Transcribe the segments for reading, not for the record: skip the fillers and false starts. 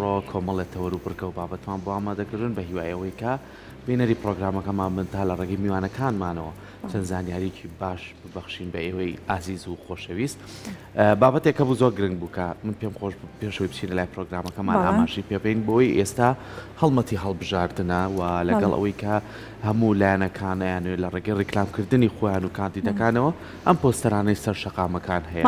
ئەمڕۆ کۆمەڵێ تەوەر و بڕگە و بابەتمان بۆ ئامادەکردوون بە هیوای ئەوەی کە بینەری پڕۆگرامەکەمان بن تا لە ڕێگەی میوانەکانمانەوە چەند زانیاریکی باش ببەخشین بە ئێوەی ئازیز و خۆشەویست. بابەتێک هەبوو زۆر گرنگ بوو کە من پێم خۆش بوو پێشەوەی بچینە لای پرۆگرامەکەمان ئاماژەی پێ بەین بۆی ئێستا هەڵمەتی هەڵبژاردنە و لەگەڵ ئەوەی کە هەموو لایەنەکان ئەیانەوێت لە ڕێگەی ڕیکلامکردنی خۆیان و کاندیدەکانەوە ئەم پۆستەرانەی سەر شەقامەکان هەیە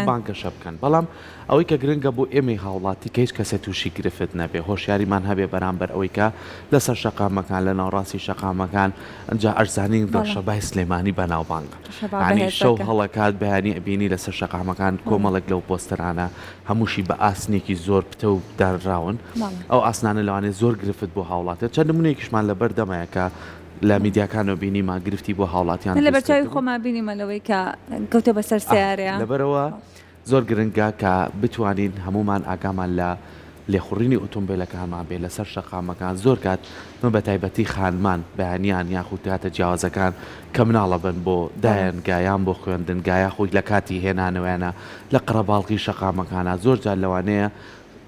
بانگەشە بکەن بەڵام ئەوەی کە گرنگە بۆ ئێمەی هاوڵاتی کە هیچ کەسێ تووشی گرفت نەبێ، هۆشیاریمان هەبێ بەرامبەر ئەوەی کە لەسەر شەقامەکان، لە ناوەڕاستی شەقامەکان، ئنجا ئەشزانین ڕەشەبای سلێمانی بەناوبانگە. یانی شەو هەڵەکات بەیانی ئەبینی لەسەر شەقامەکان کۆمەڵێک لەو پۆستەرانە هەمووشی بە ئاسنێکی زۆر پتەو دانراون. ئەو ئاسنانە لەوانەیە زۆر گرفت بۆ هاوڵاتیان، چەند نمونەیەکیشمان لەبەر دەمایە کە لە میدیاکانەوە بینیمان گرفتی بۆ هاوڵاتیان من دروست لەبەرچاوی کردبوو. خۆما بینیمە لەوەی کە کەوتە بەسەر سەیارەیا. لەبەرئەوە زۆر گرنگە کە بتوانین هەموومان ئاگامان لە لێخوڕینی ئۆتۆمبێلەکانمان بێت لەسەر شەقامەکان، زۆر کات من بە تایبەتی خانمان بەیانیان یاخود کاتە جیاوازەکان کە مناڵ ئەبەن بۆ دایەنگا یان بۆ خوێندنگا یاخود لە کاتی هێنانەوەیانە لە قەرەباڵغی شەقامەکانا زۆر جار لەوانەیە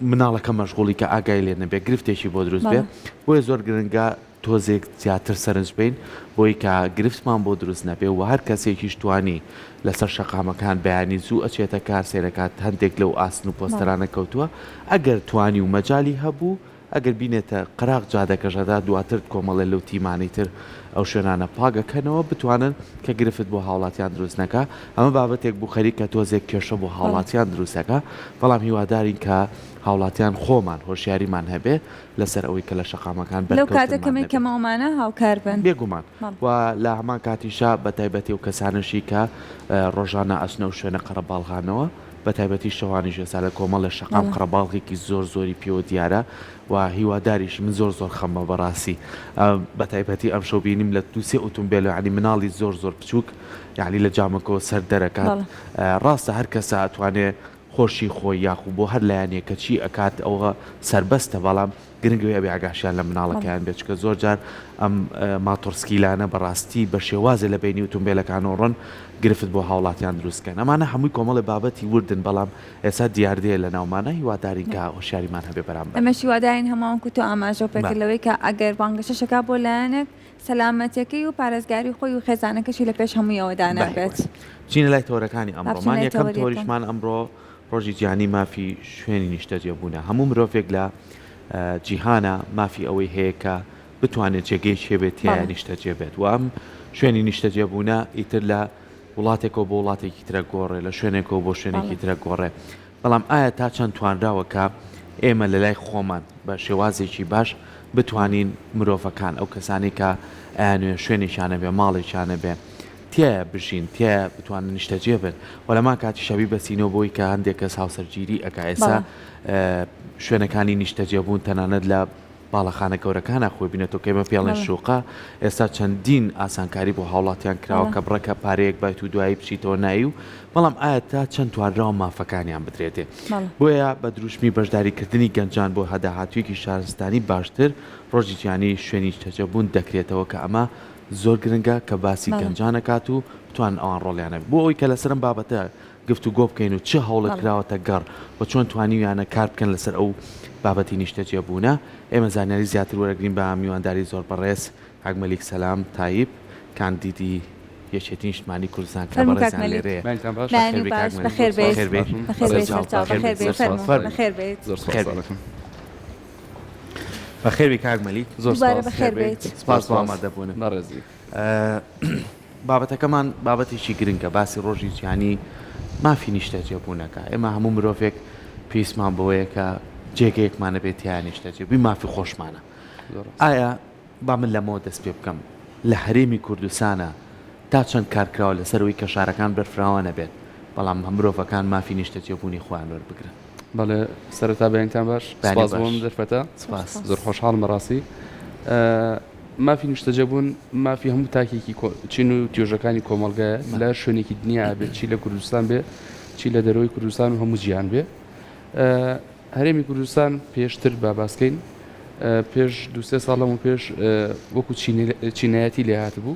مناڵەکە مەشغوڵی کە ئاگای لێ نەبێت گرفتێکی بۆ دروست بێ بۆیە زۆر گرنگە تۆزێک زیاتر سەرنج بەین بۆی کە گرفتمان بۆ دروست نەبێ و هەر کەسێکیش توانی لەسەر شەقامەکان بەیانی زوو ئەچێتە کار سەیرەکات هەندێک لەو ئاسن و پۆستەرانە کەوتووە ئەگەر توانی و مەجالی هەبوو ئەگەر بینێتە قەراغ جادەکەش هەتا دواتر کۆمەڵێ لەو تیمانەی تر ئەو شوێنانە پاک ئەکەنەوە بتوانن کە گرفت بۆ هاوڵاتیان دروست نەکا ئەمە بابەتێک بوو خەریکە تۆزێک کێشە بۆ هاوڵاتیان دروست ئەکا بەڵام هیوادارین کە هاوڵاتیان خۆمان هۆشیاریمان هەبێ لەسەر ئەوەی کە لە شەقامەکان لەو کاتە بەرکەوتنمان کەمەی کە نەبێت. ماومانە هاوکار بن. بێگومان و لە هەمان کاتیشا بە تایبەتی ئەو کەسانەشی کە ڕۆژانە ئەچنە ئەو شوێنە قەرەباڵغانەوە بە تایبەتی شەوانیش ئێستا لە کۆمەڵێ شەقام قەرەباڵغێکی زۆر زۆری پێوە دیارە و هیواداریشم من زۆر زۆر خەممە بەڕاستی بە تایبەتی ئەمشەو بینیم لە دوو سێ ئوتومبێل یانی مناڵی زۆر زۆر بچووک یانی لە جامەکەوە سەر دەرەکات ڕاستە هەر کەسە ئەتوانێ خۆشی خۆی یاخو بۆ هەر لایەنێک کە چی ئەکات ئەوە سەربەستە بەڵام گرنگ ئەوەیە ئەبێ ئاگاشیان لە مناڵەکەیان بێت چونکە زۆر جار ئەم ماتۆڕسکیلانە بەڕاستی بە شێوازێ لە بەینی ئوتومبێلەکانەوە ڕۆن گرفت بۆ هاوڵاتیان دروست کەن ئەمانە هەمووی کۆمەڵێ بابەتی وردن بەڵام ئێستا دیاردەیە لە ناومانە هیوادارین کە هۆشیاریمان هەبێ بەرامبەری. ئێمەش هیوادارین هەمووان وەکو تۆ ئاماژەو پێکرد لەوەی کە ئەگەر بانگەشەش ئەکا بۆ لایەنێک سەلامەتیەکەی و پارێزگاری خۆی و خێزانەکەشی لە پێش هەموویەوە دانابێت. بچینە لای تەوەرەکانی ئەمڕۆمان، یەکەم تەوەریشمان ئەمڕۆ ڕۆژی جیهانی مافی شوێنی نیشتەجێبوونە، هەموو مرۆڤێک لە جیهانا مافی ئەوەی هەیە کە بتوانێت جێگەیەکی هەبێت تیایا نیشتەجێ بێت و ئەم شوێنی نیشتەجێبوونە ئیتر لە وڵاتێکەوە بۆ وڵاتێکی ترە گۆڕێ، لە شوێنێکەوە بۆ شوێنێکی ترە گۆڕێ. بەڵام ئایا تا چەند توانراوە کە ئێمە لە لای خۆمان بە شێوازێکی باش بتوانین مرۆڤەکان، ئەو کەسانەی کە ئەیانەوێ شوێنێکیان هەبێ، ماڵێکیان هەبێ، تیایا بژین، تیایا بتوانن نیشتەجێ بن و لەمان کاتیشا بیبەستینەوە بەوەی کە هەندێک کەس هاوسەرگیری ئەکا ئێستا شوێنەکانی نیشتەجێبوون تەنانەت لە باڵەخانە گەورەکانا خۆی بینێتەوە کە ئێمە پێڵێن شوقە، ئێستا چەندین ئاسانکاری بۆ هاوڵاتیان کراوە کە بڕەکە پارەیەک بایت و دوایی بچیتەوە ناوی و بەڵام ئایا تا چەند توانراوە مافەکانیان بدرێتێ؟ بۆیە بە دروشمی بەشداریکردنی گەنجان بۆ داهاتوویەکی شارستانی باشتر ڕۆژی جیهانی شوێنی نیشتەجێبوون دەکرێتەوە کە ئەمە زۆر گرنگە کە باسی گەنجان ئەکات و بتوانن ئەوان ڕۆڵیان هەبێت بۆ ئەوەی کە لەسەر ئەم بابەتە گفتوگۆ بکەین و چ هەوڵێک کراوەتە گەڕ و چۆن توانیویانە کار بکەن لەسەر ئەو بابەتی نیشتەجێبوونە، ئێمە زانیاری زیاتر وەرەگرین بە میوانداری زۆر بەڕێز کاک مەلیک سەلام تایب کاندیدی یەکێتی نیشتمانی کوردستان کە فەرموو کاک بەڕێزیان مەلیک. لێرەیە. بەینتان باش. بەیانی بەخێر بێی کاک باش مەلیک. بەخێر بێیت. بەخێر بێی. بەخێر بێیت سەرچاو. سەرچاو. بەخێر بەخێر بێی. بێیت. سەرچاو. فەرموو. فەرموو. بەخێر بێیت. زۆر سوپاس بەخێر بێی. دەکەم. بەخێر بێی کاک مەلیک. زۆر دووبارە سوپاس. بەخێر بێیت. سوپاس بۆ ئامادەبوونت. بەڕێزی. بابەتەکەمان بابەتێکی گرنگە، باسی ڕۆژی جیهانی مافی نیشتەجێبوونەکە، ئێمە هەموو مرۆڤێک پێویستمان بەوەیە کە جێگەیەکمان هەبێت تیایا نیشتەجێ بین، مافی خۆشمانە. ئایا با من لەمەوە دەست پێ بکەم، لە هەرێمی کوردستانا تا چەند کار کراوە لەسەر ئەوەی کە شارەکان بەرفراوان نەبێت، بەڵام مرۆڤەکان مافی نیشتەجێبوونی خۆیان وەربگرن؟ بەڵێ سەرەتا بەیانتان باش سپاس بۆ ئەم دەرفەتە سپاس زۆر خۆشحاڵم بەڕاستی مافی نیشتەجێبوون مافی هەموو تاکێکی چین و توێژەکانی کۆمەڵگایە لە شوێنێکی دنیا بێت چی لە کوردستان بێ چی لە دەرەوەی کوردستان و هەموو جیهان بێ هەرێمی کوردستان پێشتر با باسکەین پێش دوسێ ساڵ لەمە پێش وەکو چینایەتی لێ هاتبوو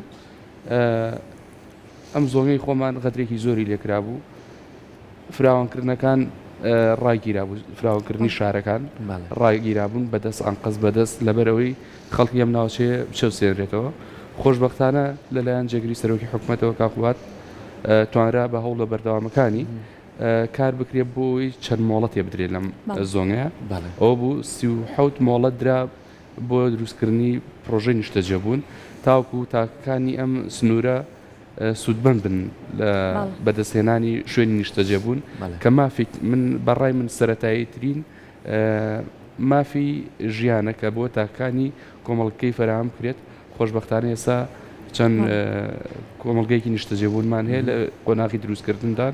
ئەم زۆنگەی خۆمان غەدرێکی زۆری لێکرابوو فراوانکردنەکان ڕاگیرابوو فراوانکردنی شارەکان ڕاگیرابوون بەدەست ئەنقەست بەدەست لەبەرئەوەی خەڵکی ئەم ناوچەیە بچەوسێنرێتەوە. خۆشبەختانە لەلایەن جێگری سەرۆکی حکومەتەوە کاک قوباد توانرا بە هەوڵە بەردەوامەکانی کار بکرێت بۆ ئەوەی چەند مۆڵەتێ بدرێت لەم زۆنەیە. ئەوە بوو 37 مۆڵەت درا بۆ دروستکردنی پڕۆژەی نیشتەجێبوون تاوەکو تاکەکانی ئەم سنوورە سوودمەند بن لە بەدەستهێنانی شوێنی نیشتەجێبوون کە مافێک من بەڕای من سەرەتایی ترین مافی ژیانە کە بۆ تاکانی کۆمەڵگەی فەراهەم بکرێت خۆشبەختانە ئێستا چەند کۆمەڵگەیەکی نیشتەجێبوونمان هەیە لە قۆناغی دروستکردندان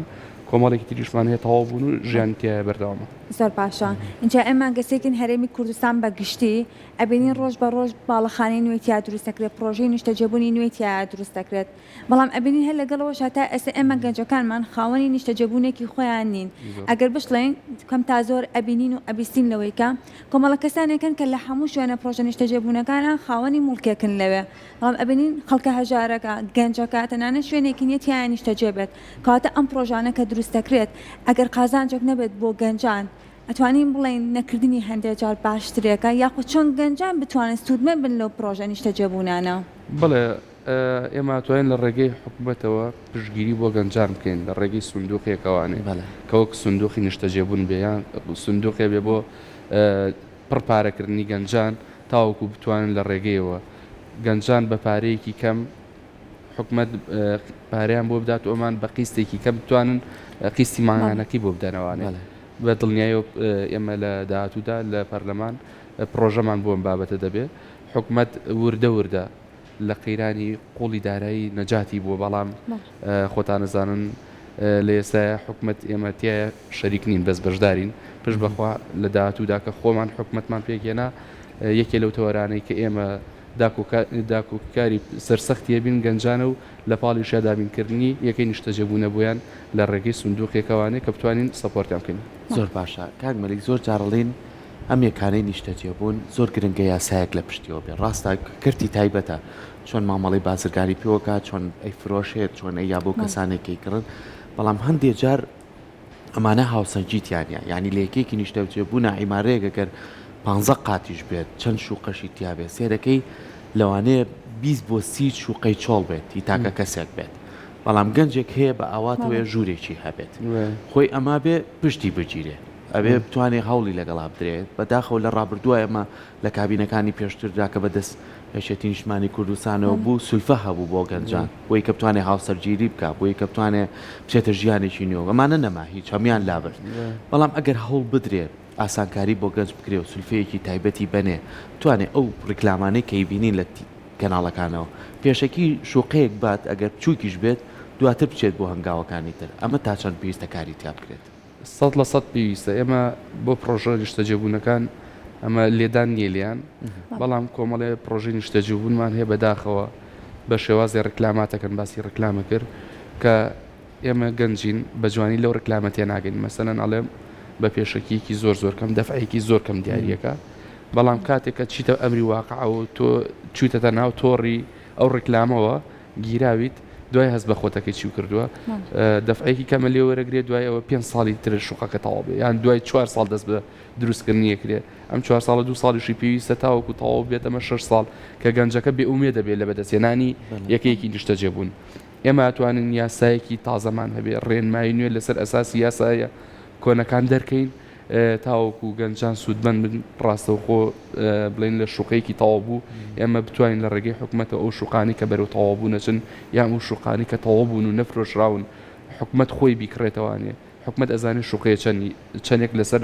کۆمەڵێکی تریشمان هەیە تەواو بوون و ژیانی تیایا بەردەوامە. زۆر باشە ئینجا ئێمە گەسێکین هەرێمی کوردستان بە گشتی ئەبینین ڕۆژ بە ڕۆژ باڵەخانەی نوێی تیا دروست دەکرێت پڕۆژەی نیشتەجێبوونی نوێی تیایا دروست دەکرێت بەڵام ئەبینین هەر لەگەڵ ئەوەشا تا ئێستا ئێمە گەنجەکانمان خاوەنی نیشتەجێبوونێکی خۆیان نین ئەگەر بشڵێین کەم تا زۆر ئەبینین و ئەبیستین لەوەی کە کۆمەڵە کەسانێکن کە لە هەموو شوێنە پڕۆژە نیشتەجێبوونەکانا خاوەنی موڵکێکن لەوێ بەڵام ئەبینین خەڵکە هەژارەکە گەنجەکە تەنانەت شوێنێکی نیە تیایا نیشتەجێ بێت کەواتە ئەم پڕۆژانە کە دروست دەکرێت ئەگەر قازانجێک نەبێت بۆ گەنجان ئەتوانین بڵێین نەکردنی هەندێ جار باشترێکە یاخود چۆن گەنجان بتوانن سوودمەند بن لەو پڕۆژە نیشتەجێبوونانە؟ بەڵێ ئێمە ئەتوانین لە ڕێگەی حکومەتەوە پشتگیری بۆ گەنجان بکەین لە ڕێگەی سندوقێکەوانێ کە وەک سندوقی نیشتەجێبوون بێ یان سندوقێ بێ بۆ پڕ پارەکردنی گەنجان تاوەکو بتوانن لە ڕێگەیەوە گەنجان بە پارەیەکی کەم حکومەت پارەیان بۆ بدات و ئەمان بە قیستێکی کەم بتوانن قیستی مانگانەکەی بۆ بدەنەوانێ بە دڵنیایەوە ئێمە لە داهاتوودا لە پەرلەمان پڕۆژەمان بۆ ئەم بابەتە دەبێ حکومەت وردە وردە لە قەیرانی قوڵی دارایی نەجاتی بووە بەڵام خۆتان ئەزانن لە ئێستایا حکومەت ئێمە تیایا شەریک نین بەس بەشدارین پشت بەخوا لە داهاتوودا کە خۆمان حکومەتمان پێکهێنا یەکێ لەو تەوەرانەی کە ئێمە داکۆکیکاری سەرسەختی ئەبین گەنجانە و لە پاڵیشیا دابینکردنی یەکەی نیشتەجێبوونە بۆیان لە ڕێگەی سندوقێکەوانێ کە بتوانین support یان بکەین. زۆر باشە کاک مەلیک زۆر جار ئەڵێن ئەم یەکانەی نیشتەجێبوون زۆر گرنگە یاسایەک لە پشتیەوە بێ ڕاستە کەرتی تایبەتە چۆن مامەڵەی بازرگانی پێوەکا چۆن ئەیفرۆشێت چۆن ئەیا بۆ کەسانێک کەیکڕن بەڵام هەندێ جار ئەمانە هاوسەنگی تیا نیە یانی لە یەکەیەکی نیشتەجێبوونا عیمارەیەک ئەگەر پانزە قاتیش بێت چەند شوقەشی تیا بێت سێرەکەی لەوانەیە 20 بۆ 30 شوقەی چۆڵ بێت هی تاکە کەسێک بێت بەڵام گەنجێک هەیە بە ئاواتەوەیە ژوورێکی هەبێت خۆی ئەما بێ پشتی بگیرێ ئەبێ بتوانێ هەوڵی لەگەڵا بدرێت بەداخەوە لە ڕابردووە ئێمە لە کابینەکانی پێشتردا کە بەدەست یەکێتی نیشتمانی کوردستانەوە بوو سولفە هەبوو بۆ گەنجان بۆی کە بتوانێ هاوسەرگیری بکا بۆی کە بتوانێ بچێتە ژیانێکی نوێ ئەمانە نەما هیچ هەموان لابرد بەڵام ئەگەر هەوڵ بدرێ ئاسانکاری بۆ گەنج بکرێ و سولفەیەکی تایبەتی بەنێ بتوانێ ئەو ڕیکلامانەی کە ئەیبینین لە کەناڵەکانەوە پێشەکی شوقەیەک بات ئەگەر بچووکیش بێت دواتر بچێت بۆ هەنگاوەکانی تر ئەمە تا چەند پێویستە کاری تیا بکرێت؟ 100% پێویستە ئێمە بۆ پڕۆژە نیشتەجێبوونەکان ئەمە لێدان نییە لێیان بەڵام کۆمەڵێ پڕۆژەی نیشتەجێبوونمان هەیە بەداخەوە بە شێوازی ڕیکلاماتەکەن باسی ڕیکلامە کرد کە ئێمە گەنجین بە جوانی لەو ڕیکلامە تێناگەین مەسەلەن ئەڵێم بە پێشەکیەکی زۆر زۆر کەم دەفعێکی زۆر کەم دیاریەکە بەڵام کاتێک کە چیتە ئەمری واقعەوە تۆ چوویتەتە ناو تۆڕی ئەو ڕیکلامەوە گیراویت دوای هەست بە خۆتەکەی چیو کردووە دەفعێکی کەمە لێ وەرەگرێت دوای ئەوە پێ ساڵی تر شوقەکە تەواو بێ یان دوای چوار ساڵ دەست بە دروستکردنی ئەکرێ ئەم چوار ساڵە دوو ساڵیشی پێویستە تاوەکو تەواو بێت ئەمە شەش ساڵ کە گەنجەکە بێ ئومێد دەبێت لە بەدەستهێنانی یەکەیەکی نیشتەجێبوون ئێمە ئەتوانین یاسایەکی تازەمان هەبێ ڕێنمایی نوێ لەسەر ئەساسی یاسایە کۆنەکان دەرکەین تاوەکو گەنجان سوودمەند بن ڕاستەوخۆ بڵێن لە شوقەیەکی تەواو بوو ئێمە بتوانین لە ڕێگەی حکومەتەوە ئەو شوقانەی کە بەرەو تەواو بوون ئەچن یان ئەو شوقانەی کە تەواو بوون و نەفرۆشراون حکومەت خۆی بیکڕێتەوانێ حکومەت ئەزانێ شوقەیە چەنی چەنێک لەسەر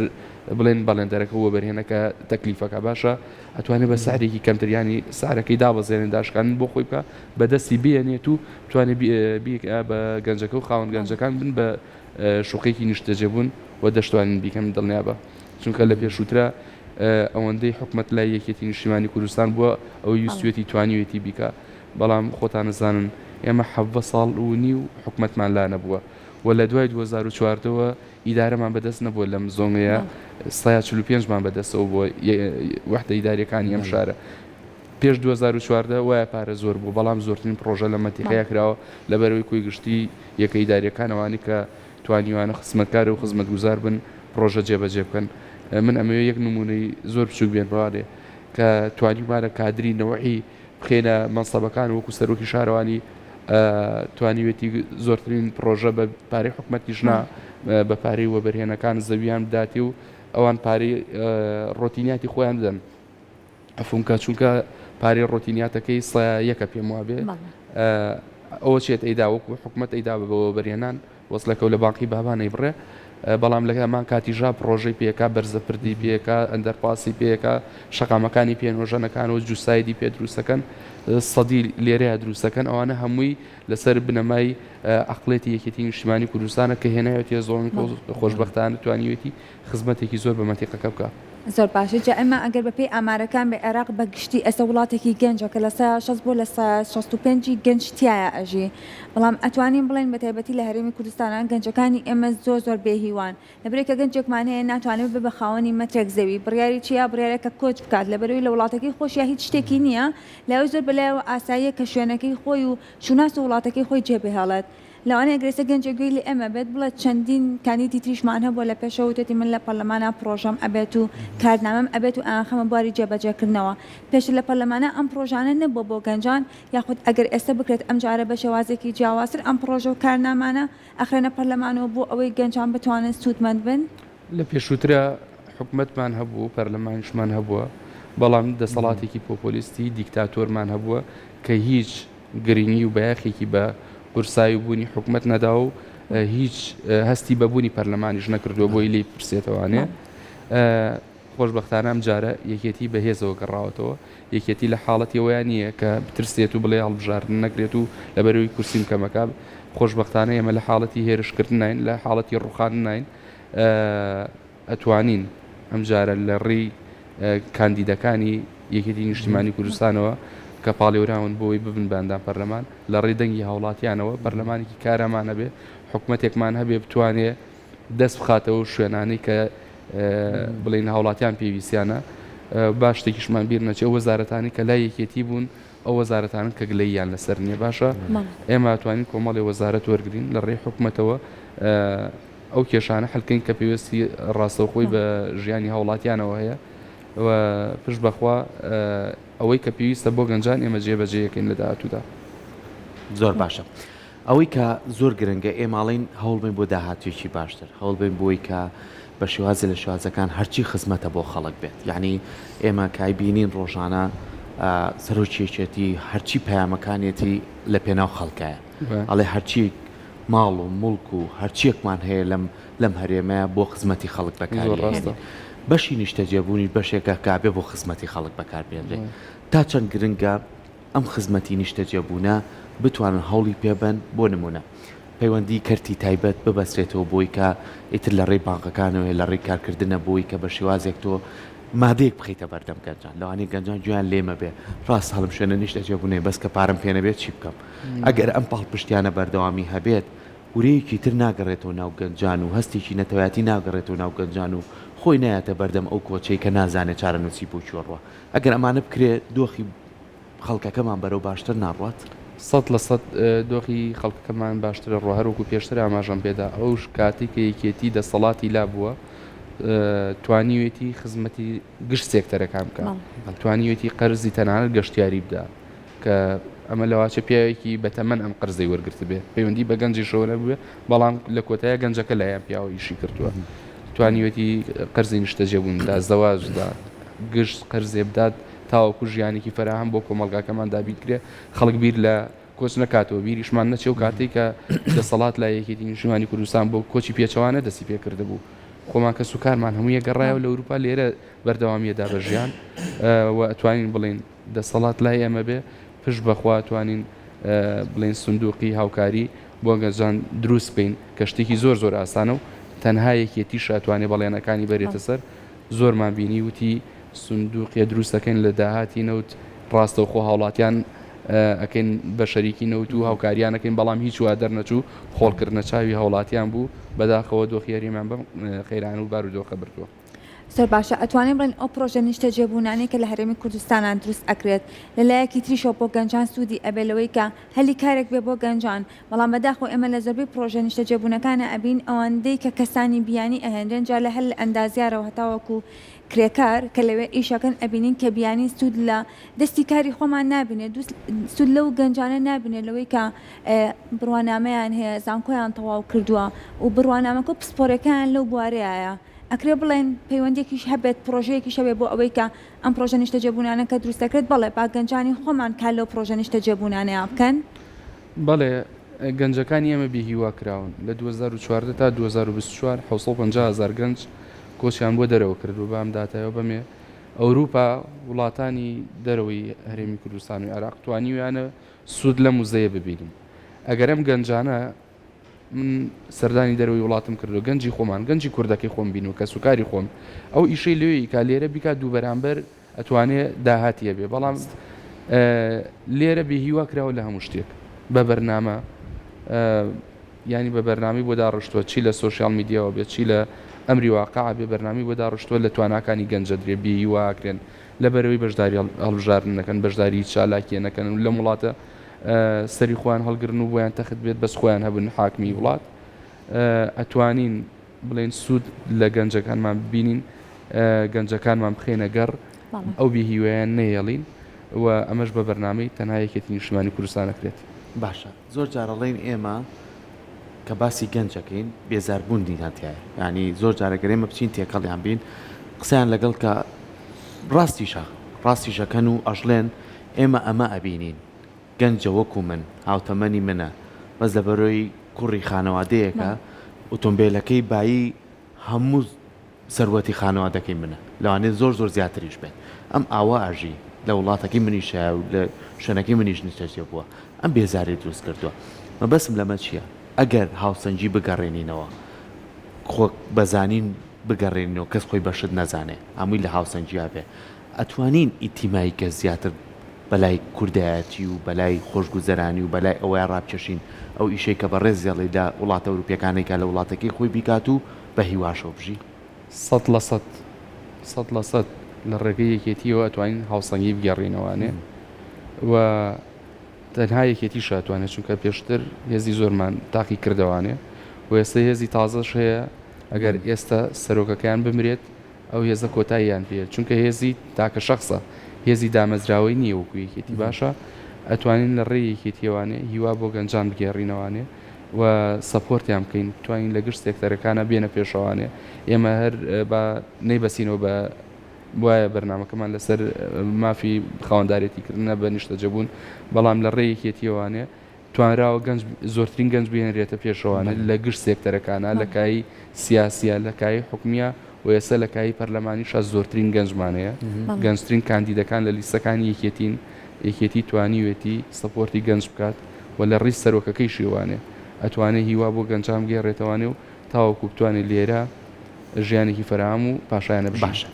بڵێن بەڵێندەرەکە و وەبەرهێنەکە تەکلیفەکە باشە ئەتوانێ بە سعرێکی کەمتر ینی سعرەکەی دابەزێنێ داشکاندن بۆ خۆی بکە بەدەستی بێنێت و بتوانێ بە گەنجەکە و خاوەن گەنجەکان بن بە شوقەیەکی نیشتەجێبوون و دەشتوانین بیکەن دڵنیابە چونکە لە پێشووترا ئەوەندەی حکومەت لای یەکێتی نیشتیمانی کوردستان بووە ئەوەی ویستویەتی توانیوێتی بیکا بەڵام خۆتان ئەزانن ئێمە 17 ساڵ و نیو حکومەتمان لا نەبووە و لە دوای 2014 وە ئیدارەمان بەدەست نەبووە لەم زۆنەیە سەیا 45 مان بەدەستەوە بووە وەحدە ئیداریەکانی ئەم شارە پێش 2014 وایە پارە زۆر بوو بەڵام زۆرترین پڕۆژە لە مەنتیقەیە کراوە لەبەرئەوەی کۆی گشتی یەکە ئیداریەکان ئەوانەی کە توانیویانە خزمەتکار و خزمەتگوزار بن. پرۆژە جێبەجێ بکەن. من ئەمەوێ یەک نموونەی زۆر بچووک بێنمەوانێ کە توانیومانە کادری نەوعی بخەینە مەنسەبەکان وەکو سەرۆکی شارەوانی توانیوێتی زۆرترین پرۆژە بە پارەی حکومەتیش نا بە پارەی وەبەرهێنەکان زەویان بداتێ و ئەوان پارەی ڕۆتینیاتی خۆیان بدەن. عەفوم کە چونکە پارەی ڕۆتینیاتەکەی سە یەکە پێم وابێ ئەوە چێت ئەیدا وەکو حکومەت ئەیدا بە وەبەرهێنان وەسلەکە و لە بانقی بابان ئەیبڕێ بەڵام لە هەمان کاتیشا پڕۆژەی پێکا بەرزە پردی پێکا ئەندەرپاسی پێکا شەقامەکانی پێ نۆژەنەکان و جوسایدی پێ دروستەکەن سەدی لێرەیە دروستەکەن ئەوانە هەمووی لەسەر بنەمای عەقڵێتی یەکێتی نیشتیمانی کوردستانە کە هێناوێتیە زۆن خۆشبەختانە توانیوێتی خزمەتێکی زۆر بە مەنتیقەکە بکا. زۆر باشە جا ئێمە ئەگەر بە پێی ئامارەکان بێ عێراق بە گشتی ئێستا وڵاتێکی گەنجە کە 60% بۆ 65% ی گەنج تیایا ئەژی بەڵام ئەتوانین بڵێین بە تایبەتی لە هەرێمی کوردستانا گەنجەکانی ئێمە زۆر زۆر بێ هیوان لەبەرئەوەی کە گەنجێکمان هەیە ناتوانێت ببێ بە خاوەنی مەترێک زەوی بڕیاری چیە بڕیارە کە کۆچ بکات لەبەرئەوەی لە وڵاتەکەی خۆشیا هیچ شتێکی نییە لای زۆر بەلایەوە ئاساییە کە شوێنەکەی خۆی و شوناس و وڵاتەکەی خۆی جێبهێڵێت لەوانەیە گەر ئێستا گەنجێک گوێی لە ئێمە بێت بڵێت چەندین کاندیدی تریشمان هەبووە لە پێشەوە وتێتی من لە پەرلەمانا پڕۆژەم ئەبێت و کارنامەم ئەبێت و ئەیانخەمە بواری جێبەجێکردنەوە. پێشتر لە پەرلەمانا ئەم پڕۆژانە نەبووە بۆ گەنجان یاخود ئەگەر ئێستا بکرێت ئەمجارە بە شێوازێکی جیاوازتر ئەم پڕۆژە و کارنامانە ئەخرێنە پەرلەمانەوە بۆ ئەوەی گەنجان بتوانن سوودمەند بن؟ لە پێشووترا حکومەتمان هەبوو و پەرلەمانیشمان هەبووە، بەڵام دەسەڵاتێکی پۆپۆلیستی دیکتاتۆرمان هەبووە کە هیچ گرنگی و بایەخێکی بە قورسایی و بوونی حکومەت نەداوە و هیچ هەستی بە بوونی پەرلەمانیش نەکردووە بۆی لێی بپرسێتەوانێ. خۆشبەختانە ئەمجارە یەکێتی بە هێزەوە گەڕاوەتەوە. یەکێتی لە حاڵەتی ئەوەیا نییە کە بترسێت و بڵێ هەڵبژاردن نەکرێت و لەبەرئەوەی کورسیم کەمەکە. خۆشبەختانە ئێمە لە حاڵەتی هێرشکردناین، لە حاڵەتی ڕووخاندناین. ئەتوانین ئەمجارە لە ڕێی کاندیدەکانی یەکێتی نیشتیمانی کوردستانەوە کە پاڵێوراون بۆی ببن بە ئەندام پەرلەمان، لە ڕێی دەنگی هاوڵاتیانەوە پەرلەمانێکی کارامان هەبێ، حکومەتێکمان هەبێ بتوانێ دەست بخاتەوە شوێنانەی کە بڵێین هاوڵاتیان پێویستیانە. با شتێکیشمان بیر نەچێ ئەو وەزارەتانەی کە لای یەکێتی بوون ئەو وەزارەتانەن کە گلەییان لەسەر نییە باشە ئێمە توانین کۆمەڵی وەزارەت وەرگین لە ڕێی حکومەتەوە ئەو کێشانە حل کەین کە پێویستی ڕاستەوخۆی بە ژیانی هاوڵاتیانەوە هەیە و پشت بەخوا ئەوەی کە پێویستە بۆ گەنجان ئێمە جێبەجێیەکەین لە داهاتوودا. زۆر باشە ئەوەی کە زۆر گرنگە ئێمە ئەڵێین هەوڵبەین بۆ داهاتوویەکی باشتر هەوڵبەین بۆی کە بە شێوازێ لە شێوازەکان هەرچی خزمەتە بۆ خەڵک بێت یعنی ئێمە کای بینین ڕۆژانە سەرۆکی یەکێتی هەرچی پەیامەکانیەتی لە پێناو خەڵکایە ئەڵێ هەرچی ماڵ و موڵک و هەرچیەکمان هەیە لەم لەم هەرێمەیا بۆ خزمەتی خەڵک بەکاری ئەهێنین. بەشی نیشتەجێبوونیش بەشێکە کە ئەبێ بۆ خزمەتی خەڵک بەکار بێنرێ. تا چەند گرنگە ئەم خزمەتی نیشتەجێبوونە بتوانن هەوڵی پێ بەن بۆ نموونە پەیوەندی کەرتی تایبەت ببەسترێتەوە بۆی کە ئیتر لە ڕێی بانقەکانەوەیە لە ڕێی کارکردنە بۆی کە بە شێوازێک تۆ مادەیەک بخەیتە بەردەم گەنجان لەوانەیە گەنجان گوێیان لێ مەبێ ڕاستە هەڵم شوێنە نیشتەجێبوونەیە بەس کە پارەم پێ نەبێت چی بکەم ئەگەر ئەم پاڵپشتیانە بەردەوامی هەبێت ورەیەکی تر ناگەڕێتەوە ناو گەنجان و هەستێکی نەتەوایەتی ناگەڕێتەوە ناو گەنجان و خۆی نایەتە بەردەم ئەو کۆچەی کە نازانێت چارەنووسی بۆ کوێ ڕوا ئەگەر ئەمانە بکرێ دۆخی خەڵکەکەمان بەرەو باشتر ناڕوات؟ 100% دۆخی خەڵکەکەمان باشتر ئەڕوا هەروەکو پێشتر ئاماژەم پێدا ئەوش کاتێک کە یەکێتی دەسەڵاتی لابووە توانیوێتی خزمەتی گشت سێکتەرەکان بکا توانیوێتی قەرزی تەنانەت گەشتیاری بدا کە ئەمە لەواچە پیاوێکی بەتەمەن ئەم قەرزەی وەرگرتبێ پەیوەندی بە گەنجیشەوە نەبووێ بەڵام لە کۆتایە گەنجەکە لایەن پیاوە ئیشی کردووە توانیوێتی قەرزی نیشتەجێبوون دا زەواجدا گشت قەرزێ بدات تاوەکو ژیانێکی فەراهەم بۆ کۆمەڵگاکەمان دابین کرێ خەڵک بیر لە کۆچ نەکاتەوە، بیریشمان نەچێ ئەو کاتەی کە دەسەڵات لای یەکێتی نیشتیمانی کوردستان بۆ کۆچی پێچەوانە دەستی پێ کردبوو، خۆمان کەس و کارمان هەموویە گەڕایەوە لە ئەوروپا لێرە بەردەوامیە دا بە ژیان و ئەتوانین بڵێین دەسەڵات لای ئێمە بێ پشت بە خوا ئەتوانین بڵێین سندوقی هاوکاری بۆ گەنجان دروست بکەین کە شتێکی زۆر زۆر ئاسانە و تەنها یەکێتیش ئەتوانێ بەڵێنەکانی بەرێتە سەر زۆرمان بینی وتی سندوقێ دروست ئەکەین لە داهاتی نەوت ڕاستەوخۆ هاوڵاتیان ئەکەین بە شەریکی نەوت و هاوکاریان ئەکەین بەڵام هیچ وا دەرنەچوو خۆڵکردنە چاوی هاوڵاتیان بوو بەداخەوە دۆخی هەرێمیان بەم قەیران و بارودۆخە بردووە. زۆر باشە ئەتوانین بڵێین ئەو پڕۆژە نیشتەجێبوونانەی کە لە هەرێمی کوردستانا دروست ئەکرێت لە لایەکی تریشەوە بۆ گەنجان سوودی ئەبێ لەوەی کە هەلی کارێک بێ بۆ گەنجان بەڵام بەداخەوە ئێمە لە زۆربەی پڕۆژە نیشتەجێبوونەکانا ئەبین ئەوەندەی کە کەسانی بیانی ئەهێنرێن جا لە هەر لە ئەندازیارەوە هەتاوەکو کرێکار کە لەوێ ئیشەکەن ئەبینین کە بیانی سوود لە دەستی کاری خۆمان نابینێت سوود لەو گەنجانە نابینێت لەوەی کە بڕوانامەیان هەیە زانکۆیان تەواو کردووە و بڕوانامەکە و پسپۆرەکەیان لەو بوارەیە ئەکرێ بڵێن پەیوەندیەکیش هەبێت پرۆژەیەکیش هەبێت بۆ ئەوەی کە ئەم پرۆژە نیشتەجێبوونانە کە دروست دەکرێت بەڵێ با گەنجانی خۆمان کار لەو پرۆژە نیشتەجێبوونانەیا بکەن. بەڵێ گەنجەکانی ئێمە بێ هیوا کراون، لە 2014 تا 2024 750 هەزار گەنج کۆچیان بۆ دەرەوە کردووە، بە ئەم داتایەوە بەمێ ئەوروپا وڵاتانی دەرەوەی هەرێمی کوردستان و عێراق توانیویانە سوود لەم وزەیە ببینن. ئەگەر ئەم گەنجانە من سەردانی دەرەوەی وڵاتم کردووە گەنجی خۆمان گەنجی کوردەکەی خۆم بینوە کەسوکاری خۆم ئەو ئیشەی لەوێ ئیکا لێرە بیکا دوو بەرامبەر ئەتوانێ داهاتی هەبێ بەڵام لێرە بێ هیوا کراوە لە هەموو شتێک بە بەرنامە ینی بە بەرنامی بۆ داڕشتووە چی لە سۆشیال میدیاوە بێت چی لە ئەمری واقع بێ بەرنامی بۆ داڕشتووە لە تواناکانی گەنجە درێ بێ هیواکرێن لە بەرەوەی بەشداری هەڵبژاردن نەکەن بەشداری چالاکیە نەکەن و لەم وڵاتە سەری خۆیان هەڵگرن و بۆیان تەخت بێت بەس خۆیان هەبن حاکمی وڵات ئەتوانین بڵێن سوود لە گەنجەکانمان ببینین گەنجەکانمان بخێنە گەڕ ئەو بێ هیوایان نەهێڵین و ئەمەش بە بەرنامەی تەنها یەکێتی نیشتمانی کوردستان ئەکرێت. باشە زۆر جار ئەڵێین ئێمە کە باسی گەنج ئەکەین بێزاربوون دیتان تیایە یانی زۆر جار ئەگەر ئێمە بچین تێکەڵیان بین قسەیان لەگەڵ کە ڕاستیشە ڕاستیشەکەن و ئەشڵێن ئێمە ئەمە ئەبینین گەنجە وەکو من هاوتەمەنی منە بەس لەبەرۆی کوڕی خانەوادەیەکە ئۆتۆمبێلەکەی بایی هەموو سەروەتی خانەوادەکەی منە لەوانەیە زۆر زۆر زیاتریش بێت ئەم ئاوا ئەژی لە وڵاتەکەی منیش هەیە و لە شوێنەکەی منیش نیشتەجێ بووە ئەم بێزاری دروست کردووە مەبەستم لەمە چییە ئەگەر هاوسەنگی بگەڕێنینەوە خۆ بەزانین بگەڕێنینەوە کەس خۆی بەشت نەزانێ هەمووی لە هاوسەنگیا بێ ئەتوانین ئیتیمای کەس زیاتر بەلای کوردایەتی و بەلای خۆشگوزەرانی و بەلای ئەوەیا ڕابکێشین ئەو ئیشەی کە بەڕێز دەڵێی لە وڵاتە ئەوروپیەکان نەیکا لە وڵاتەکەی خۆی بیکات و بە هیواشەوە بژی. 100%، 100% لە ڕێگەی یەکێتیەوە ئەتوانین هاوسەنگی بگێڕینەوانێ و تەنها یەکێتیش ئەتوانێت چونکە پێشتر هێزی زۆرمان تاقی کردەوانێ و ئێستا هێزی تازەش هەیە ئەگەر ئێستا سەرۆکەکەیان بمرێت ئەو هێزە کۆتاییان پێ چونکە هێزی تاکە شەخسە هێزی دامەزراوەی نییە وەکو یەکێتی باشە ئەتوانین لە ڕێی یەکێتیەوانێ هیوا بۆ گەنجان بگێڕینەوانێ و support یان بکەین بتوانین لە گشت سێکتەرەکانە بێنە پێشەوانێ ئێمە هەر با نەیبەسینەوە بە وایە بەرنامەکەمان لەسەر مافی خاوەندارێتیکردنە بە نیشتەجێبوون بەڵام لە ڕێی یەکێتیەوانێ توانراوە گەنج زۆرترین گەنج بهێنرێتە پێشەوانە لە گشت سێکتەرەکانا لە کایەی سیاسیە لە کایەی حکومیە و ئێستا لە کایەی پەرلەمانیشا زۆرترین گەنجمان هەیە گەنجترین کاندیدەکان لە لیستەکانی یەکێتین یەکێتی توانیوێتی support ی گەنج بکات و لە ڕیز سەرۆکەکەیشیوانێ ئەتوانێ هیوا بۆ گەنجان بگێڕێتەوانێ و تاوەکو بتوانێ لێرە ژیانێکی فەراهەم و پاشایانە بژی. باشە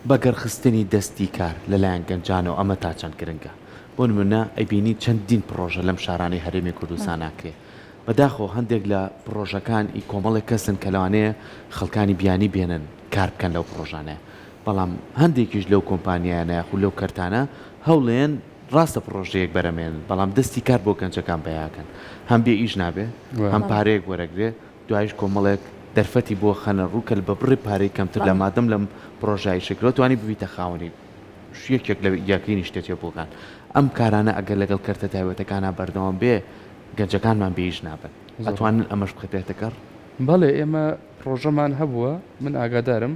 بەگەڕخستنی دەستی کار لەلایەن گەنجانەوە ئەمە تا چەند گرنگە؟ بۆ نمونە ئەیبینی چەندین پڕۆژە لەم شارانەی هەرێمی کوردستان ئاکرێ بەداخەوە هەندێک لە پڕۆژەکان ئی کۆمەڵێک کەسن کە لەوانەیە خەڵکانی بیانی بێنن کار بکەن لەو پڕۆژانەیە بەڵام هەندێکیش لەو کۆمپانیایانە یاخود لەو کەرتانە هەوڵێن ڕاستە پڕۆژەیەک بەرەمێنن بەڵام دەستی کار بۆ گەنجەکان پەیاکەن هەم بێ ئیش نابێ هەم پارەیەک وەرەگرێ دوایش کۆمەڵێک دەرفەتی بۆ خەنە ڕوو کە بە بڕی پارەی کەمتر لە مادەم لەم پڕۆژە ئیشە کرا توانی ببیتە خاوەنی یەکێک لە یەکەی نیشتەجێبووەکان. ئەم کارانە ئەگەر لەگەڵ کەرتە تایبەتەکانا بەردەوام بێ، گەنجەکانمان بێ ئیش نابن. ئەتوانن ئەمەش بخرێتە گەڕ؟ بەڵێ ئێمە پڕۆژەمان هەبووە، من ئاگادارم،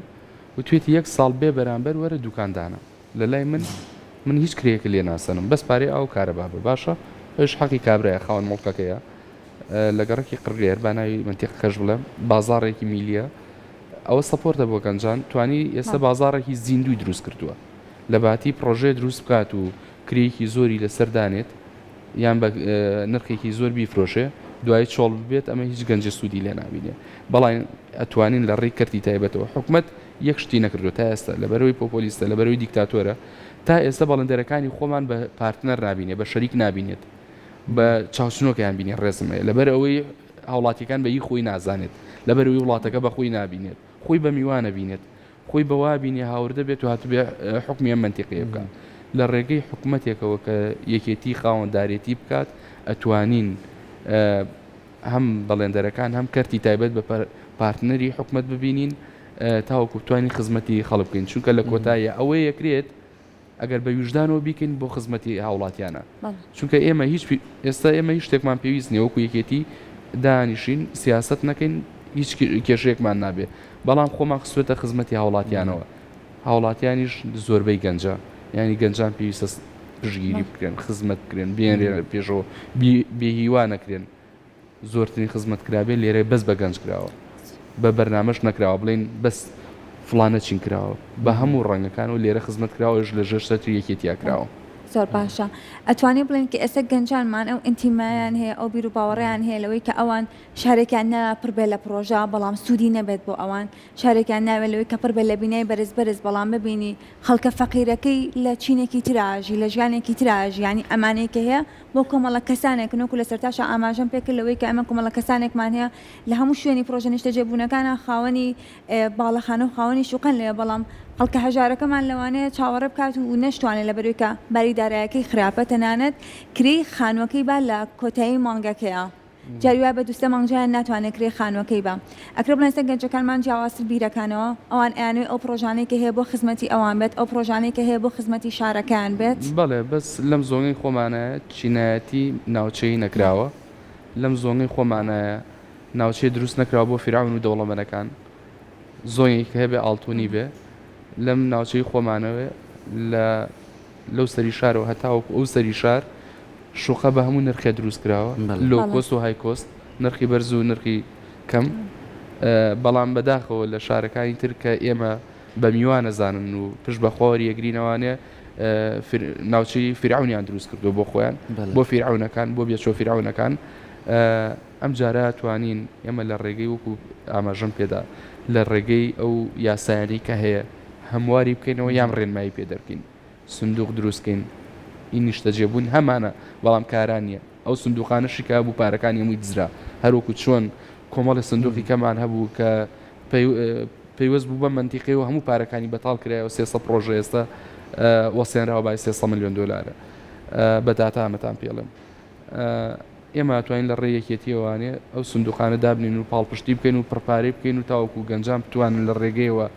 وتوێتی یەک ساڵ بێ بەرامبەر وەرە دوکان دانە لە لای من، من هیچ کرێیەکت لێ ناسەنم، بەس پارەی ئاو و کارەبا بە، باشە ئەویش حەقی کابرایە خاوەن موڵکەکەیە لە گەڕەکی قڕگێر، با ناوی مەنتیقەکەش بڵێم، بازاڕێکی میلییە، ئەوە support ە بۆ گەنجان توانی ئێستا بازاڕێکی زیندووی دروست کردووە لە باتی پڕۆژەیە دروست بکات و کرێیەکی زۆری لەسەر دانێت یان بە نرخێکی زۆر بیفرۆشێ دوایی چۆڵ ببێت ئەمە هیچ گەنجێ سوودی لێ نابینێ بەڵام ئەتوانین لە ڕێی کەرتی تایبەتەوە حکومەت یەک شتی نەکردووە تا ئێستا لەبەرەوەی پۆپۆلیستە لەبەرەوەی دیکتاتۆرە تا ئێستا بەڵێندەرەکانی خۆمان بە پارتنەر نابینێ بە شەریک نابینێت بە چاوچنۆکیان بینێ ڕێزم هەیە لەبەر ئەوەی هاوڵاتیەکان بە هی خۆی نازانێت، لەبەرئەوەی وڵاتەکە بە خۆی نابینێت، خۆی بە میوان ئەبینێت. خۆی بە وا بینی هاوردە بێت و هاتبێ حوکمی ئەم مەنتیقەیە بکات. لە ڕێگەی حکومەتێکەوە کە یەکێتی خاوەندارێتی بکات ئەتوانین هەم بەڵێندەرەکان هەم کەرتی تایبەت بە پارتنەری حکومەت ببینین تاوەکو بتوانین خزمەتی خەڵک بکەین چونکە لە کۆتاییە ئەوەی ئەکرێت ئەگەر بە ویژدانەوە بیکەین بۆ خزمەتی هاوڵاتیانە چونکە ئێمە هیچ ئێستا ئێمە هیچ شتێکمان پێویست نییە وەکو یەکێتی دانیشین سیاست نەکەین هیچ کێشەیەکمان نابێ بەڵام خۆمان خستوێتە خزمەتی هاوڵاتیانەوە هاوڵاتیانیش زۆربەی گەنجە ینی گەنجان پێویستە پشگیری بکرێن خزمەت بکرێن بێنرێن پێشەوە بێهیوا نەکرێن زۆرترین خزمەت کرابێ لێرە بەس بە گەنج کراوە بە بەرنامەش نەکراوە بڵێین بەس فڵانە چین کراوە بە هەموو ڕەنگەکان و لێرە خزمەت کراوە ئەویش لە ژێر چەتری یەکێتیا کراوە. زۆر باشە ئەتوانین بڵێین کە ئێستا گەنجانمان ئەو ئینتیمایان هەیە ئەو بیروباوەڕەیان هەیە لەوەی کە ئەوان شارێکیان ناوێ پڕ بێ لە پڕۆژە بەڵام سوودی نەبێت بۆ ئەوان شارێکیان ناوێ لەوەی کە پڕ بێ لە بینای بەرز بەرز بەڵام ببینی خەڵکە فەقیرەکەی لە چینێکی ترا ئەژی لە ژیانێکی ترا ئەژی یانی ئەمانەی کە هەیە بۆ کۆمەڵە کەسانێکن وەکو لە سەرتاشا ئاماژەم پێکرد لەوەی کە ئێمە کۆمەڵە کەسانێکمان هەیە لە هەموو شوێنی پڕۆژە نیشتەجێبوونەکانا خاوەنی باڵەخانە و خاوەنی شوقەن لەوێ بەڵام خەڵکە هەژارەکەمان لەوانەیە چاوەڕێ بکات و نەشتوانێت لەبەرئەوەی کە باری دارایەکەی خراپە تەنانەت کرێی خانووەکەی با لە کۆتایی مانگەکەیا. جاری وایە بە دوسێ مانگ جایان ناتوانێت کرێی خانوەکەی با. ئەکرێ بڵێن ئێستا گەنجەکانمان جیاوازتر بیرەکەنەوە، ئەوان ئەیانەوێ ئەو پڕۆژانەی کە هەیە بۆ خزمەتی ئەوان بێت، ئەو پڕۆژانەی کە هەیە بۆ خزمەتی شارەکەیان بێت. بەڵێ بەس لەم زۆنگەی خۆمانایە چینایەتی ناوچەیی نەکراوە، لەم زۆنگەی خۆمانایە ناوچەی دروست نەکراوە بۆ فیرعەون و دەوڵەمەنەکان، زۆنگێک کە هەبێ ئاڵتونی بێ، لەم ناوچەی خۆمانەوێ لە. لەو سەری شارەوە هەتاوەکو ئەو سەری شار شوقە بە هەموو نرخێ دروست کراوە low cost و high cost نرخی بەرز و نرخی کەم بەڵام بەداخەوە لە شارەکانی تر کە ئێمە بە میوانە زانن و پشت بە خۆر یەگرینەوانێ ناوچەی فیرعونیان دروست کردو بۆ خۆیان بۆ فیرعونەکان بۆ بێچۆ فیرعونەکان ئەم جارە توانین ئێمە لە ڕێگەی وەکو ئاماژەم پێدا لە ڕێگەی ئەو یاسایانەی کە هەیە هەمواری بکەینەوە یان ڕێنمایی پێ دەرکەین سندوق دروست کەین ئی نیشتەجێبوون هەمانە بەڵام کارا نییە ئەو سندوقانەشی کە هەبوو پارەکانی هەمووی دزرا هەروەکو چۆن کۆمەڵی سندوقی کەمان هەبوو کە پەیوەست بوو بە مەنتیقەیەوە هەموو پارەکانی بەتاڵ کرایەوە 300 پڕۆژە ئێستا وەستێنراوە بای 300 ملیۆن دۆلارە بە داتا ئەمەتان پێڵێم ئێمە ئەتوانین لە ڕێی یەکێتیەوانێ ئەو سندوقانە دابنێین و پاڵپشتی بکەین و پڕپارەی بکەین و تاوەکو گەنجان بتوانن لە ڕێگەیەوە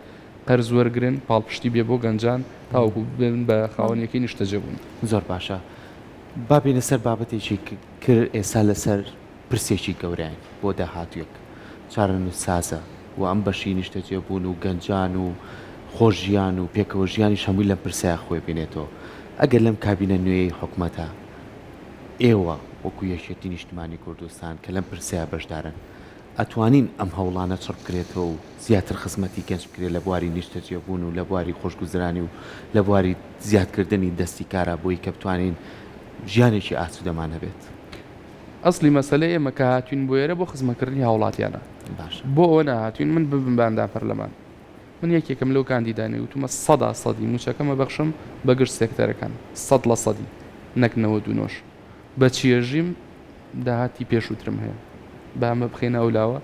قەرز وەرگرن پاڵپشتی بێ بۆ گەنجان تاوەکو ببن بە خاوەن یەکەی نیشتەجێبوون. زۆر باشە با بێینە سەر بابەتێکی کر ئێستا لەسەر پرسێکی گەورەین بۆ داهاتوویەک چارەنووسسازە و ئەم بەشی نیشتەجێبوون و گەنجان و خۆشژیان و پێکەوە ژیانیش هەمووی لەم پرسەیا خۆی بینێتەوە ئەگەر لەم کابینە نوێیەی حکومەتە ئێوە وەکو یەکێتی نیشتمانی کوردستان کە لەم پرسەیا بەشدارن ئەتوانین ئەم هەوڵانە چڕ بکرێتەوە و زیاتر خزمەتی گەنج بکرێت لە بواری نیشتەجێبوون و لە بواری خۆشگوزرانی و لە بواری زیادکردنی دەستی کارا بۆی کە بتوانین ژیانێکی ئاسوودەمان هەبێت؟ ئەسڵی مەسەلە ئێمە کە هاتوین بۆ ئێرە بۆ خزمەکردنی هاوڵاتیانە باشە. بۆ ئەوە نەهاتوین من ببم بە ئەندام پەرلەمان من یەکێکم لەو کاندیدانەی وتومە سەدا سەدی موچەکەم ئەبەخشم بە گشت سێکتەرەکان سەد لە سەدی نەک نەوەد و نۆش بە چی ئەژیم داهاتی پێشووترم هەیە با ئەمە بخەینە ئەو لاوە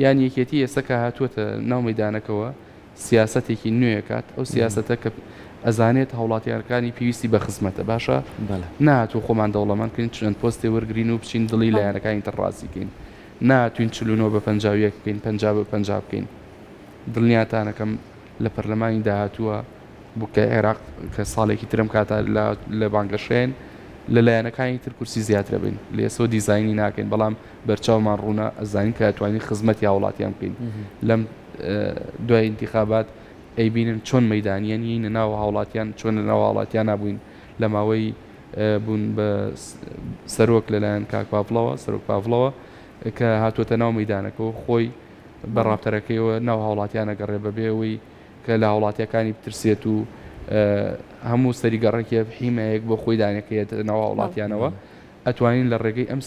یان یەکێتی ئێستا کە هاتووەتە ناو مەیدانەکەوە سیاسەتێکی نوێ ئەکات ئەو سیاسەتە کە ئەزانێت هاوڵاتیانەکانی پێویستی بە خزمەتە باشە نەهاتوو خۆمان دەوڵەمەند کەین چەند پۆستێ وەرگرین و بچین دڵی لایەنەکانی تر ڕازی کەین نەهاتوین 49 بە 51 بکەین 50 بە 50 بکەین دڵنیاتانەکەم لە پەرلەمانی داهاتووە بوو کە عێراق کە ساڵێکی ترم کاتە لە بانگەشەیەن لە لایەنەکانی تر کورسی زیاترە بین لە ئێسەوە دیزاینی ناکەین بەڵام بەرچاومان ڕوونە ئەزانین کە ئەتوانین خزمەتی هاوڵاتیان بکەین لەم دوای ئینتیخابات ئەیبینن چۆن مەیدانیان یینە ناو هاوڵاتیان چۆن لە ناو هاوڵاتیان بووین لە ماوەی بوون بە سەرۆک لەلایەن کاک پاڤڵەوە سەرۆک پاڤڵەوە کە هاتووەتە ناو مەیدانەکەەوە خۆی بە ڕاپتەرەکەیەوە ناو هاوڵاتیان ئەگەڕێ بەبێ ئەوەی کە لە هاوڵاتیەکانی بترسێت و هەموو سەری گەڕەکێ حیمایەک بۆ خۆی دانێکەیەت ناو هاوڵاتیانەوە ئەتوانین لە ڕێگەی ئەم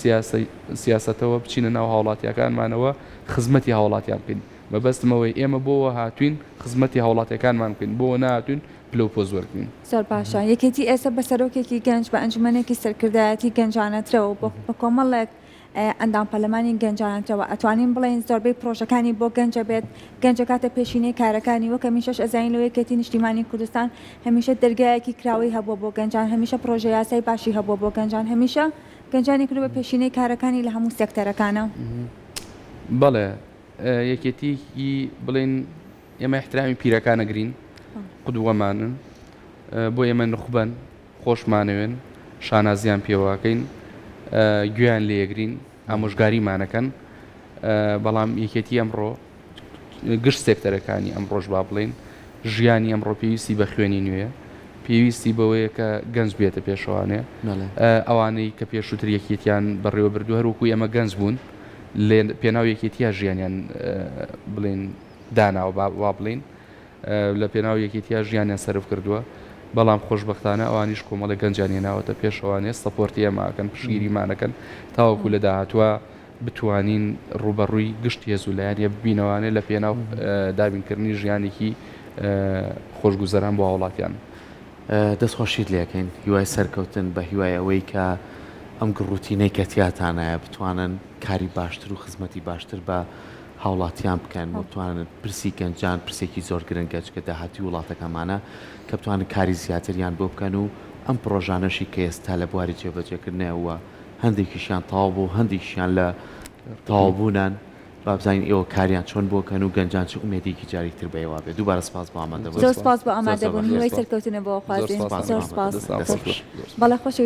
سیاسەتەوە بچینە ناو هاوڵاتیەکانمانەوە خزمەتی هاوڵاتیان بکەین مەبەستم ئەوەیە ئێمە بۆوە هاتوین خزمەتی هاوڵاتیەکانمان بکەین بۆوە نەهاتوین پلە و پۆست وەرگرین. زۆر باشە یەکێتی ئێستا بە سەرۆکێکی گەنج بە ئەنجومەنێکی سەرکردایەتی گەنجانەترەوە بە کۆمەڵێک. ئەندام پەرلەمانی گەنجانەتەوە ئەتوانین بڵێین زۆربەی پرۆژەکانی بۆ گەنجە بێت گەنجە کاتە پێشینەی کارەکانی وەک هەمیشەش ئەزانین لەوەی یەکێتی نیشتیمانی کوردستان هەمیشە دەرگایەکی کراوەی هەبووە بۆ گەنجان هەمیشە پرۆژە یاسای باشی هەبووە بۆ گەنجان هەمیشە گەنجانی کردوە بە پێشینەی کارەکانی لە هەموو سێکتەرەکانە. بەڵێ یەکێتیی بڵێین ئێمە ئیحترامی پیرەکان ئەگرین قدوەمانن بۆ ئێمە نوخبەن خۆشمانەوێن شانازیان پێوەکەین گوێیان لێگرین ئامۆژگاریمانەکەن بەڵام یەکێتی ئەمڕۆ گشت سێکتەرەکانی ئەمڕۆش با بڵێین ژیانی ئەمڕۆ پێویستی بە خوێنی نوێیە، پێویستی بەوەیە کە گەنج بێتە پێشەوانێ، ئەوانەی کە پێشووتر یەکێتیان بەڕێوە بردووە هەر وەکوو ئێمە گەنج بوون لە پێناو یەکێتییا ژیانیان بڵێین داناوە با وا بڵێین لە پێناو یەکێتییا ژیانیان سەرف کردووە، بەڵام خۆشبەختانە ئەوانیش کۆمەڵێک گەنجیان هێناوەتە پێشەوانێ support ی ئێمە ئەکەن پشتگیریمان ئەکەن تاوەکوو لە داهاتووا بتوانین ڕووبەڕووی گشت هێز و لایەنێ ببینەوانێ لە پێناو دابینکردنی ژیانێکی خۆشگوزەران بۆ هاوڵاتیان. دەست خۆشیت لێکەین هیوای سەرکەوتن بە هیوای ئەوەی کە ئەم گڕوتینەی کە تیاتانایە بتوانن کاری باشتر و خزمەتی باشتر بە هاوڵاتیان بکەن و بتوانن پرسی گەنجان پرسێکی زۆر گرنگە چکە داهاتوی وڵاتەکەمانە کە بتوانن کاری زیاتریان بۆ بکەن و ئەم پڕۆژانەشی کە ئێستا لە بواری جێبەجێکردنەوە هەندێکیشیان تەواو بوو هەندێکیشیان لە تەواو بوونان با بزانین ئێوە کاریان چۆن بۆ کەن و گەنجان چ ئومێدێکی جارێکی تر بە ئێوە بێ دووبارە سپاس بۆ ئامادەبوون زۆر سپاس بۆ ئامادەبوون هیوای سەرکەوتنە بۆ خوازین زۆر سپاس بەڵێ خۆشەویستان.